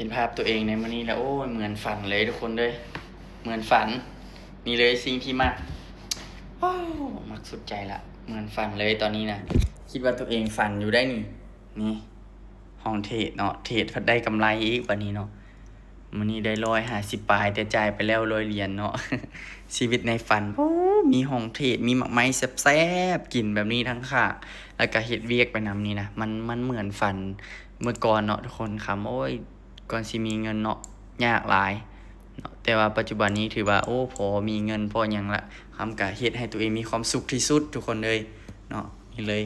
ເຫັນພາບຕົວເອງໃນມື້ນີ້ແລ້ວ ໂອ້ຍ ເໝືອນຝັນເລີຍທຸກຄົນເອີຍ ເໝືອນຝັນ. ນີ້ເລີຍສິ່ງທີ່ມັກ ວ້າວ ມັກສຸດໃຈລະ ເໝືອນຝັນເລີຍຕອນນີ້ນະ. ຄິດວ່າຕົວເອງຝັນຢູ່ໄດ໋ນີ້ ນີ້ ຫ້ອງເທຣດເນາະ ເທຣດພັດໄດ້ກຳໄລອີກບາດນີ້ເນາະ. ມື້ນີ້ໄດ້ຮ້ອຍຫ້າສິບປາຍ ແຕ່ຈ່າຍໄປແລ້ວຮ້ອຍຫຼຽນເນາະ. ຊີວິດໃນຝັນ ໂອ້ ມີຫ້ອງເທຣດ ມີໝາກໄມ້ແຊບໆກິນແບບນີ້ທັງຂ້າງ ແລ້ວກະເຮັດວຽກໄປນຳນີ້ນະ ມັນ ມັນເໝືອນຝັນເມື່ອກ່ອນເນາະທຸກຄົນ. ຄຳ ໂອ້ຍ ກ່ອນຊິມີເງິນເນາະ ຍາກຫຼາຍເນາະ ແຕ່ວ່າປັດຈຸບັນນີ້ຖືວ່າ ໂອ້ ພໍມີເງິນພໍຫຍັງລະ ຄຳກະເຮັດໃຫ້ຕົວເອງມີຄວາມສຸກທີ່ສຸດທຸກຄົນເອີຍເນາະ. ນີ້ເລີຍ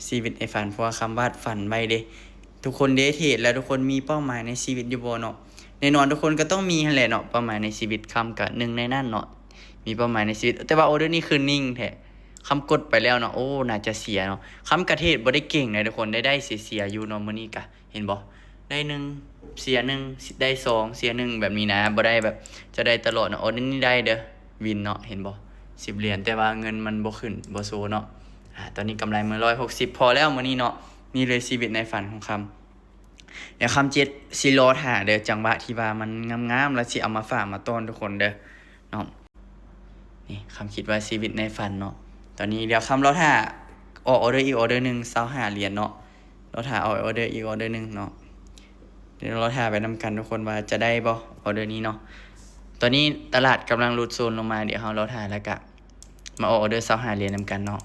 ຊີວິດໃນຝັນ ເພາະວ່າຄຳວາດຝັນໄວ້ເດ້ ທຸກຄົນເດ້ເທຣດແລ້ວ ທຸກຄົນມີເປົ້າໝາຍໃນຊີວິດຢູ່ບໍ່ເນາະ? ແນ່ນອນທຸກຄົນກໍຕ້ອງມີຫັ້ນແຫຼະເນາະ ເປົ້າໝາຍໃນຊີວິດ ຄຳກະໜຶ່ງໃນນັ້ນເນາະ. ມີເປົ້າໝາຍໃນຊີວິດ ແຕ່ວ່າອໍເດີນີ້ຄືນິ່ງແທ້ ຄຳກົດໄປແລ້ວເນາະ. ໂອ້ ໜ້າຈະເສຍເນາະ ຄຳກະເທຣດບໍ່ໄດ້ເກັ່ງໃດ໋ທຸກຄົນ ໄດ້ໄດ້ເສຍໆຢູ່ເນາະ ມື້ນີ້ກະ ເຫັນບໍ່ ໄດ້ໜຶ່ງ ເສຍໜຶ່ງ ໄດ້ສອງ ເສຍໜຶ່ງ ແບບນີ້ນະ ບໍ່ໄດ້ແບບຈະໄດ້ຕະຫຼອດເນາະ. ອໍເດີນີ້ໄດ້ເດີ ວິນເນາະ ເຫັນບໍ່ ສິບຫຼຽນ ແຕ່ວ່າເງິນມັນບໍ່ຂຶ້ນ ບໍ່ໂຊເນາະ. ອາ ຕອນນີ້ກຳໄລມື້ຮ້ອຍຫົກສິບພໍແລ້ວມື້ນີ້ເນາະ. ນີ້ເລີຍຊີວິດໃນຝັນຂອງຄຳ ດຽວຄຳເຈັດຊິລໍຖ້າເດີ ຈັງຫວະທີ່ວ່າມັນງາມໆ ແລ້ວຊິເອົາມາຝາກມາຕ້ອນທຸກຄົນເດີເນາະ. ນີ້ ຄຳຄິດວ່າຊີວິດໃນຝັນເນາະ. ຕອນນີ້ດຽວຄຳລໍຖ້າອອກອໍເດີອີກອໍເດີໜຶ່ງ ຊາວຫ້າຫຼຽນເນາະ. ລໍຖ້າອອກອໍເດີອີກອໍເດີໜຶ່ງເນາະ. ດຽວລໍຖ້າໄປນຳກັນທຸກຄົນວ່າຈະໄດ້ບໍ່ ອໍເດີນີ້ເນາະ. ຕອນນີ້ຕະຫຼາດກຳລັງຫຼຸດໂຊນລົງມາ ດຽວເຮົາລໍຖ້າ ແລ້ວກະມາອອກອໍເດີຊາວຫ້າຫຼຽນນຳກັນເນາະ.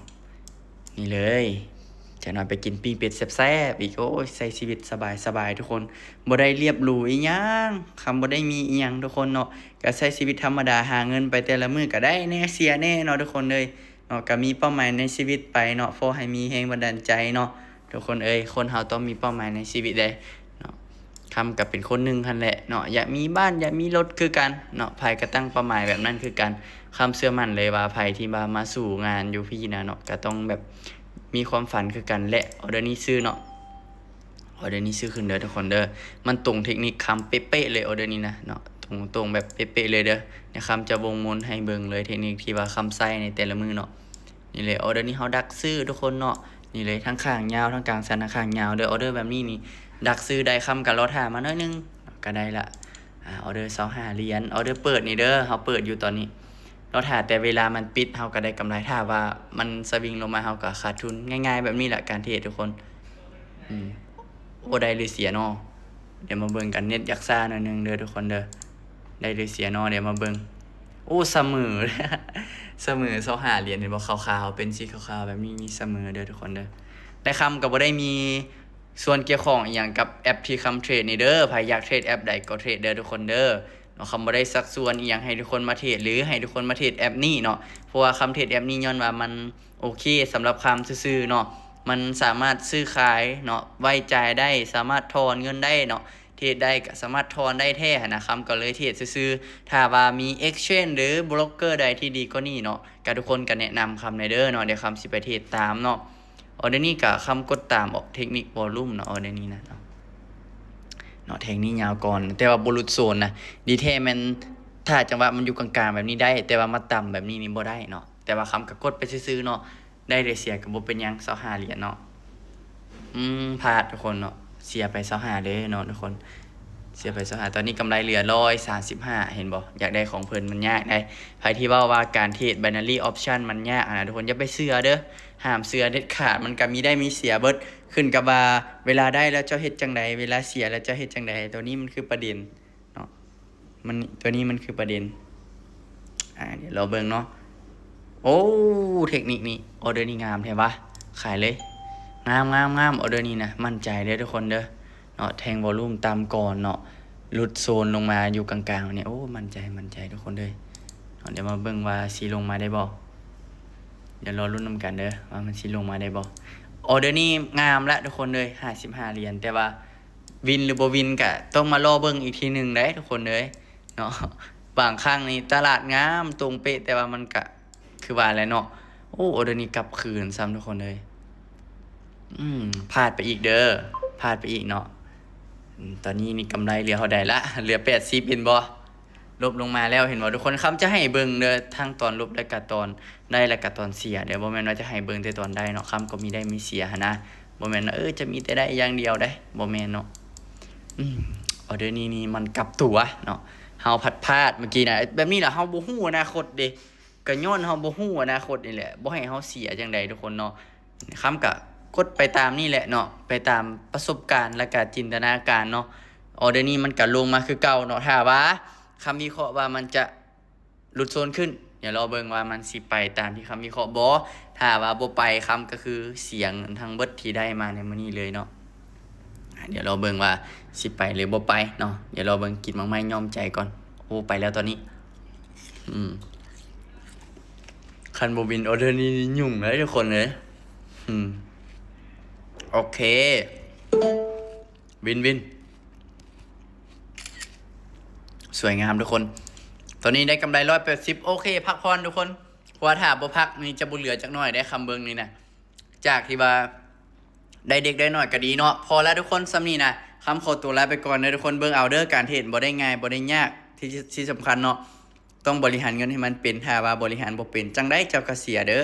ນີ້ເລີຍ ຈັກໜ່ອຍໄປກິນປີ້ງເປັດແຊບໆອີກ. ໂອ້ຍ ໃຊ້ຊີວິດສະບາຍໆທຸກຄົນ ບໍ່ໄດ້ລຽບຫຼູອີ່ຫຍັງ ຄຳບໍ່ໄດ້ມີອີ່ຫຍັງທຸກຄົນເນາະ. ກະໃຊ້ຊີວິດທຳມະດາ ຫາເງິນໄປແຕ່ລະມື້ກະໄດ້ແດ່ເສຍແດ່ເນາະທຸກຄົນເອີຍເນາະ. ກະມີເປົ້າໝາຍໃນຊີວິດໄປເນາະ ພໍໃຫ້ມີແຮງບັນດານໃຈເນາະ ທຸກຄົນເອີຍ. ຄົນເຮົາຕ້ອງມີເປົ້າໝາຍໃນຊີວິດເດ້ເນາະ. ຄຳກະເປັນຄົນໜຶ່ງຫັ້ນແຫຼະເນາະ ຢາກມີບ້ານ ຢາກມີລົດຄືກັນເນາະ. ໃຜກະຕັ້ງເປົ້າໝາຍແບບນັ້ນຄືກັນ. ຄຳເຊື່ອໝັ້ນເລີຍວ່າໃຜທີ່ວ່າມາສູ້ງານຢູ່ພີ້ນະເນາະ ກະຕ້ອງແບບມີຄວາມຝັນຄືກັນແຫຼະ. ອໍເດີນີ້ຊື້ເນາະ ອໍເດີນີ້ຊື້ຂຶ້ນເດີທຸກຄົນເດີ. ມັນຕົງເທັກນິກຄຳເປະໆເລີຍ ອໍເດີນີ້ນະເນາະ ຕົງ ຕົງແບບເປະໆເລີຍເດີ. ດຽວຄຳຈະວົງມົນໃຫ້ເບິ່ງເລີຍ ເທັກນິກທີ່ວ່າຄຳໃຊ້ໃນແຕ່ລະມື້ເນາະ. ນີ້ເລີຍ ອໍເດີນີ້ເຮົາດັກຊື້ທຸກຄົນເນາະ. ນີ້ເລີຍ ທັງຂ້າງຍາວ ທັງກາງສັ້ນ ທັງຂ້າງຍາວເດີ. ອໍເດີແບບນີ້ນີ້ ດັກຊື້ໄດ້ ຄຳກະລໍຖ້າມາໜ້ອຍໜຶ່ງ ກະໄດ້ລະ. ອາ ອໍເດີຊາວຫ້າຫຼຽນ ອໍເດີເປີດນີ້ເດີ ເຮົາເປີດຢູ່ຕອນນີ້ ລໍຖ້າແຕ່ເວລາມັນປິດ ເຮົາກະໄດ້ກຳໄລ. ຖ້າວ່າມັນສະວິງລົງມາ ເຮົາກະຂາດທຶນ. ງ່າຍໆແບບນີ້ລະການເທຣດທຸກຄົນ. ອືມ ໂອ້ ໄດ້ຫຼືເສຍເນາະ? ດຽວມາເບິ່ງກັນ ເນັດຢາກຊ້າໜ້ອຍໜຶ່ງເດີທຸກຄົນເດີ. ໄດ້ຫຼືເສຍເນາະ? ດຽວມາເບິ່ງ. ໂອ້ ສະເໝີ ສະເໝີຊາວຫ້າຫຼຽນ ເຫັນບໍ່ ຂາວໆ ເປັນສີຂາວໆແບບນີ້ ມີສະເໝີເດີທຸກຄົນເດີ. ແລະ ຄຳກະບໍ່ໄດ້ມີສ່ວນກ່ຽວຂ້ອງອີ່ຫຍັງກັບແອັບທີ່ຄຳເທຣດນີ້ເດີ. ໃຜຢາກເທຣດແອັບໃດກໍເທຣດເດີທຸກຄົນເດີເນາະ. ຄຳບໍ່ໄດ້ຊັກຊວນອີ່ຫຍັງໃຫ້ທຸກຄົນມາເທຣດ ຫຼື ໃຫ້ທຸກຄົນມາເທຣດແອັບນີ້ເນາະ ເພາະວ່າຄຳເທຣດແອັບນີ້ຍ້ອນວ່າມັນ ໂອເຄ ສຳລັບຄຳຊື່ໆເນາະ ມັນສາມາດຊື້ຂາຍເນາະ ໄວ້ຈ່າຍໄດ້ ສາມາດຖອນເງິນໄດ້ເນາະ ເທຣດໄດ້ກະສາມາດຖອນໄດ້ແທ້ຫັ້ນນະ. ຄຳກະເລີຍເທຣດຊື່ໆ ຖ້າວ່າມີເອັກສະເຊນ ຫຼື ໂບຣກເກີໃດທີ່ດີກວ່ານີ້ເນາະ ກະທຸກຄົນກະແນະນຳຄຳແດ່ເດີເນາະ. ດຽວຄຳຊິໄປເທຣດຕາມເນາະ. ອໍເດີນີ້ກະຄຳກົດຕາມເທັກນິກວໍລຸ່ມເນາະ ອໍເດີນີ້ນະເນາະ ເນາະ ແທ່ງນີ້ຍາວກ່ອນ ແຕ່ວ່າບໍ່ຫຼຸດໂຊນນະ. ດີແທ້ແມ່ນຖ້າຈັງຫວະມັນຢູ່ກາງໆແບບນີ້ໄດ້ ແຕ່ວ່າມາຕ່ຳແບບນີ້ນີ້ບໍ່ໄດ້ເນາະ. ແຕ່ວ່າຄຳກະກົດໄປຊື່ໆເນາະ ໄດ້ຫຼືເສຍກະບໍ່ເປັນຫຍັງ ຊາວຫ້າຫຼຽນເນາະ. ອືມ ພາດທຸກຄົນເນາະ ເສຍໄປຊາວຫ້າເດີເນາະທຸກຄົນ ເສຍໄປຊາວຫ້າ. ຕອນນີ້ກຳໄລເຫຼືອຮ້ອຍສາມສິບຫ້າ ເຫັນບໍ່ ຢາກໄດ້ຂອງເພິ່ນມັນຍາກໃດ໋. ໃຜທີ່ເວົ້າວ່າການເທຣດໄບນາຣີອອບຊັນມັນຍາກຫັ້ນນະທຸກຄົນ ຢ່າໄປເຊື່ອເດີ ຫ້າມເຊື່ອເດັດຂາດ. ມັນກະມີໄດ້ມີເສຍເບິດ ຂຶ້ນກັບວ່າເວລາໄດ້ແລ້ວເຈົ້າເຮັດຈັ່ງໃດ ເວລາເສຍແລ້ວເຈົ້າເຮັດຈັ່ງໃດ. ໂຕນີ້ມັນຄືປະເດັນ ເນາະ ມັນ ໂຕນີ້ມັນຄືປະເດັນ. ອາ ດຽວລໍເບິ່ງເນາະ. ໂອ້ ເທັກນິກນີ້ ອໍເດີນີ້ງາມແທ້ວະ ຂາຍເລີຍ. ງາມໆໆ ອໍເດີນີ້ນະ ໝັ້ນໃຈເດີທຸກຄົນເດີເນາະ. ແທ່ງວໍລຸ່ມຕ່ຳກ່ອນເນາະ ຫຼຸດໂຊນລົງມາຢູ່ກາງໆນີ້ ໂອ້ ໝັ້ນໃຈ ໝັ້ນໃຈທຸກຄົນເດີເນາະ. ດຽວມາເບິ່ງວ່າຊິລົງມາໄດ້ບໍ່ ດຽວລໍລຸ້ນນຳກັນເດີວ່າມັນຊິລົງມາໄດ້ບໍ່. ອໍເດີນີ້ງາມລະທຸກຄົນເດີ ຫ້າສິບຫ້າຫຼຽນ ແຕ່ວ່າ ວິນຫຼືບໍ່ວິນກະຕ້ອງມາລໍເບິ່ງອີກທີໜຶ່ງໄດ໋ທຸກຄົນເອີຍເນາະ. ບາງຄັ້ງນີ້ຕະຫຼາດງາມຕົງເປະ ແຕ່ວ່າມັນກະຄືວ່າແຫຼະເນາະ. ໂອ້ ອໍເດີນີ້ກັບຄືນຊ້ຳທຸກຄົນເອີຍ. ອືມ ພາດໄປອີກເດີ ພາດໄປອີກເນາະ. ອືມ ຕອນນີ້ນີ້ກຳໄລເຫຼືອເທົ່າໃດລະ ເຫຼືອແປດສິບ ເຫັນບໍ່ ລົບລົງມາແລ້ວ ເຫັນບໍ່ທຸກຄົນ. ຄຳຈະໃຫ້ເບິ່ງເດີ ທັງຕອນລົບ ແລະກະຕອນໄດ້ ແລະກະຕອນເສຍເດີ ບໍ່ແມ່ນວ່າຈະໃຫ້ເບິ່ງແຕ່ຕອນໄດ້ເນາະ. ຄຳກໍມີໄດ້ມີເສຍຫັ້ນນະ ບໍ່ແມ່ນວ່າ ເອີ ຈະມີແຕ່ໄດ້ຢ່າງດຽວໄດ໋ ບໍ່ແມ່ນເນາະ. ອືມ ອອເດີນີ້ນີ້ມັນກັບຕົວເນາະ ເຮົາພັດພາດເມື່ອກີ້ນະ ແບບນີ້ລະເຮົາບໍ່ຮູ້ອະນາຄົດເດ້ ກະຍ້ອນເຮົາບໍ່ຮູ້ອະນາຄົດນີ້ແຫຼະ ບໍ່ໃຫ້ເຮົາເສຍຈັ່ງໃດທຸກຄົນເນາະ. ຄຳກະກົດໄປຕາມນີ້ແຫຼະເນາະ ໄປຕາມປະສົບການ ແລະກະຈິນຕະນາການເນາະ. ອອເດີນີ້ມັນກະລົງມາຄືເກົ່າເນາະ ຖ້າວ່າຄຳວິເຄາະວ່າມັນຈະ ຫຼຸດໂຊນຂຶ້ນ ດຽວລໍເບິ່ງວ່າມັນຊິໄປຕາມທີ່ຄຳວິເຄາະບໍ່. ຖ້າວ່າບໍ່ໄປ ຄຳກະຄືເສຍເງິນທັງເບິດທີ່ໄດ້ມາໃນມື້ນີ້ເລີຍເນາະ. ດຽວລໍເບິ່ງວ່າຊິໄປຫຼືບໍ່ໄປເນາະ. ດຽວລໍເບິ່ງ ກິນໝາກໄມ້ຍອມໃຈກ່ອນ. ໂອ້ ໄປແລ້ວຕອນນີ້. ອືມ ຄັນບໍ່ວິນອອເດີນີ້ຫຍຸ້ງເລີຍທຸກຄົນເອີຍ. ອືມ ໂອເຄ ວິນວິນ ສວຍງາມທຸກຄົນ. ຕອນນີ້ໄດ້ກຳໄລຮ້ອຍແປດສິບ. ໂອເຄ ພັກຜ່ອນທຸກຄົນ ເພາະວ່າຖ້າບໍ່ພັກນີ້ຈະບໍ່ເຫຼືອຈັກໜ້ອຍໄດ໋ ຄຳເບິ່ງນີ້ນະ. ຈາກທີ່ວ່າໄດ້ເລັກໄດ້ໜ້ອຍກະດີເນາະ. ພໍລະທຸກຄົນ ສ່ຳນີ້ນະ ຄຳຂໍຕົວລາໄປກ່ອນເດີທຸກຄົນ. ເບິ່ງເອົາເດີ ການເທຣດບໍ່ໄດ້ງ່າຍ ບໍ່ໄດ້ຍາກ ທີ່ ທີ່ສຳຄັນເນາະ ຕ້ອງບໍລິຫານເງິນໃຫ້ມັນເປັນ. ຖ້າວ່າບໍລິຫານບໍ່ເປັນ ຈັ່ງໃດເຈົ້າກະເສຍເດີ.